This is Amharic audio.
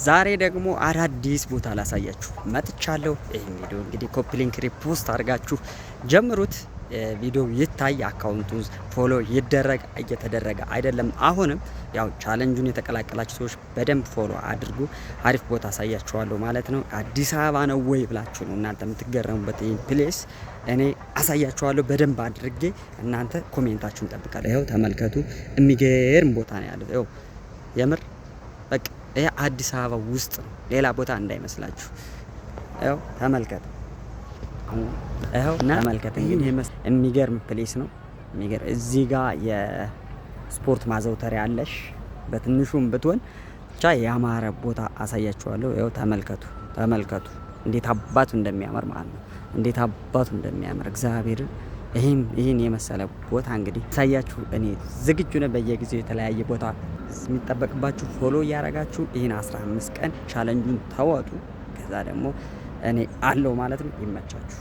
ዛሬ ደግሞ አዳዲስ ቦታ ላሳያችሁ መጥቻለሁ። ይህን ቪዲዮ እንግዲህ copy link፣ repost አድርጋችሁ ጀምሩት። ቪዲዮ ይታይ፣ account ኡ follow ይደረግ። እየተደረገ አይደለም። አሁንም ያው challenge ኡን የተቀላቀላችሁ ሰዎች በደንብ follow አድርጉ። አሪፍ ቦታ አሳያችኋለሁ ማለት ነው። አዲስ አበባ ነው ወይ ብላችሁ ነው እናንተ የምትገረሙበት ይህን place እኔ አሳያችኋለሁ በደንብ አድርጌ። እናንተ comment ኣችሁን ጠብቃለሁ። ይኸው ተመልከቱ፣ የሚገርም ቦታ ነው ያለው። ይኸው የምር በቃ ይሄ አዲስ አበባ ውስጥ ነው፣ ሌላ ቦታ እንዳይመስላችሁ። ይኸው ተመልከቱ። ይኸው ተመልከት እንግዲህ የሚገርም place ነው። የሚገርም እዚህ ጋር የስፖርት ማዘውተሪያ አለሽ። በትንሹም ብትሆን ብቻ ያማረ ቦታ አሳያችኋለሁ። ይኸው ተመልከቱ፣ ተመልከቱ እንዴት አባቱ እንደሚያምር ማለት ነው። እንዴት አባቱ እንደሚያምር እግዚአብሔርን። ይህን የመሰለ ቦታ እንግዲህ ሳያችሁ እኔ ዝግጁ ነኝ። በየጊዜው የተለያየ ቦታ የሚጠበቅባችሁ follow እያረጋችሁ ይህን 15 ቀን challenge ኡን ተወጡ። ከዛ ደግሞ እኔ አለሁ ማለት ነው። ይመቻችሁ።